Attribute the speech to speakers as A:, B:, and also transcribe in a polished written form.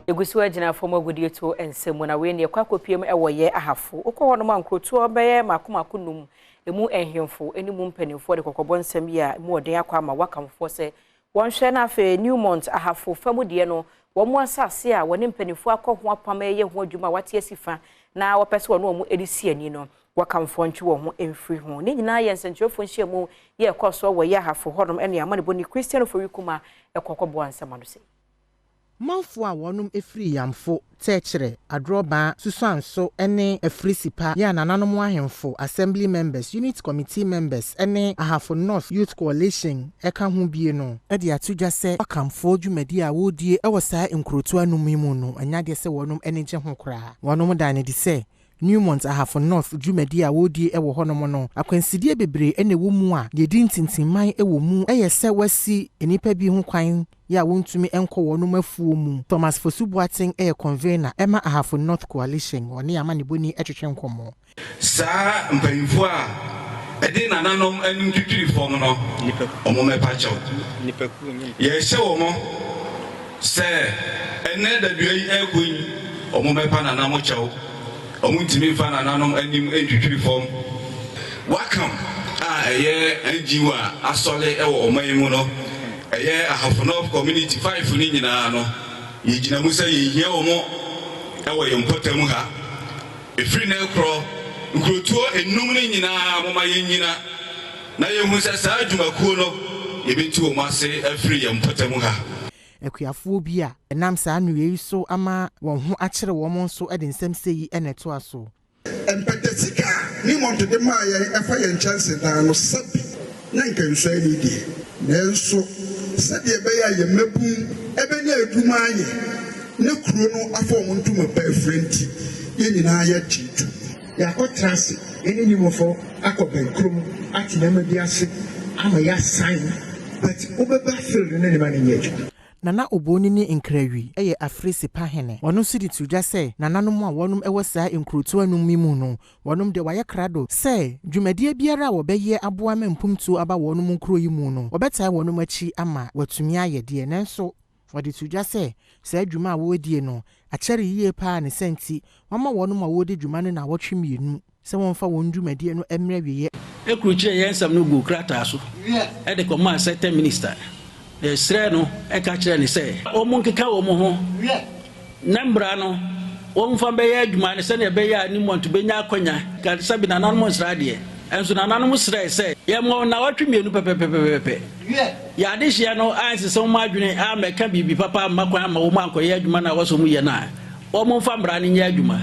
A: Yɛgu so agyina fam agudeɛ tuo nsɛm mu, na wei ne ɛkɔ akɔpie mu ɛwɔ yɛ Ahafo. Wokɔ hɔ nom a, nkurotoɔ bɛyɛ mako mako num emu nhemfo ne mu mpanimfoɔ de kɔkɔbɔ nsɛm yi a mu ɔden akɔ ama Wakamfoɔ sɛ wɔnhwɛ. No afei Newmont Ahafo fam deɛ no, wɔn mu asase a wɔne mpanimfoɔ akɔ ho apam ɛyɛ ho adwuma a wɔate asi fa na wɔpɛ sɛ wɔne wɔn de si ani no, Wakamfoɔ ntwe wɔn ho mfiri ho. Ne nyinaa yɛ nsɛntwerɛfoɔ nhyiamu yɛ ɛkɔ soɔ wɔ yɛ Ahafo hɔnom ne amanebɔni Christian Ofori Kuma ɛkɔ kɔboa nsɛm ano sɛ.
B: Manfoɔ a wɔnom firi Yamfo, Tɛkyerɛ, Adorɔbaa, Susuanso ne Afirisipa yɛ a nananom ahemfo, assembly members, unit committee members ne Ahafo North Youth Coalition ka ho bie no, de ato dwa sɛ Wakamfoɔ dwumadie a wɔredie wɔ saa nkurotoɔ anum yi mu no nyɛ adeɛ sɛ wɔnom ani gye ho koraa. Wɔnom daa no adi sɛ Newmont Ahafo North dwumadie a wɔredie wɔ hɔnom no, akwansideɛ bebree na ɛwɔ mu a deɛ ɛdi ntintimman wɔ mu yɛ sɛ wɔasi nnipa bi ho kwan yɛ a wɔntumi nkɔ wɔnom afuo mu. Thomas Fosu Boateng yɛ convener ma Ahafo North Coalition, ɔne amanebɔni twetwe nkɔmmɔ.
C: Saa mpanyimfoɔ a ɛde nananom anim twitwiri fam no, wɔmmɛpa kyɛw. Yɛrehyɛ wɔn sɛ ɛnnɛ dadua yi rekɔ yi, wɔmmɛpa nananom kyɛw. Wɔntumi mfa nananom anim ntwitwiri fam. Wakam a ɛyɛ NGO a asɔre wɔ ɔman yi mu no, ɛyɛ Ahafo North Community 5 no nyinaa no, yɛgyina mu sɛ yɛnhia wɔn wɔ yɛn mpɔtam ha. Ɛfiri nnɛ rekorɔ, nkurotoɔ enum no nyinaa, momma yɛnnyina na yɛnhu sɛ saa adwumakuo no, yɛbɛtu wɔn ase afiri yɛn mpɔtam ha.
B: Akuafoɔ bi a ɛnam saa nnua yi so ama wɔn ho akyere wɔn nso de nsɛm sei yi na ɛtoa so.
D: Mpɛtɛ sika a Newmont de maa yɛn ɛfa yɛn nkyɛnsedan no sɛbe na nka nsɔ ani deɛ, nanso sɛdeɛ ɛbɛyɛ a yɛn mmabun bɛnya adwuma ayɛ na kuro no afa wɔn ntoma pa afira nti, yɛn nyinaa yɛgye tom.
E: Yɛakɔtra ase ne Newmontfoɔ akɔ bɛnkurom ate nneɛma bi ase ama yɛasan, but wobɛba field no ne nneɛma no nyɛ adwuma.
B: Nana Obonini Nkrawi yɛ Afiresipa hene. Ɔno nso de to dwa sɛ nananom a wɔnom wɔ saa nkurotoɔ anum yi mu no, wɔnom deɛ wɔayɛ krado sɛ dwumadie biara a wɔbɛyɛ aboa ma mpomtuo aba wɔnom nkuro yi mu no, wɔbɛtae wɔnom akyi ama wɔatumi ayɛ deɛ. Nanso wɔde to dwa sɛ saa dwuma a wɔredie no akyɛre yie paa, ne sɛ nti wɔama wɔnom a wɔredi dwuma no nnawɔtwe 2 sɛ wɔmfa wɔn dwumadie no mmrɛ awieɛ.
F: Ekrukyerɛɛ yɛn nsɛm no guu krataa so de kɔmaa sector minister, na yɛsrɛɛ no ka kyerɛɛ no sɛ wɔnkeka wɔn ho na mmara no wɔmfa bɛyɛ adwuma no sɛnea ɛbɛyɛ a Newmont benya akwanya. Ka sɛbe nananom nsra adeɛ, nso nananom srɛe sɛ yɛmma wɔn nnawɔtwe 2 pɛpɛpɛpɛpɛ. Yɛn adehyeɛ no ansesa wɔn adwene ammɛka biribi papa amma kwan amma wɔn ankɔyɛ adwuma no a wɔsɛ wɔyɛ no a, wɔmfa mmara no nyɛ adwuma.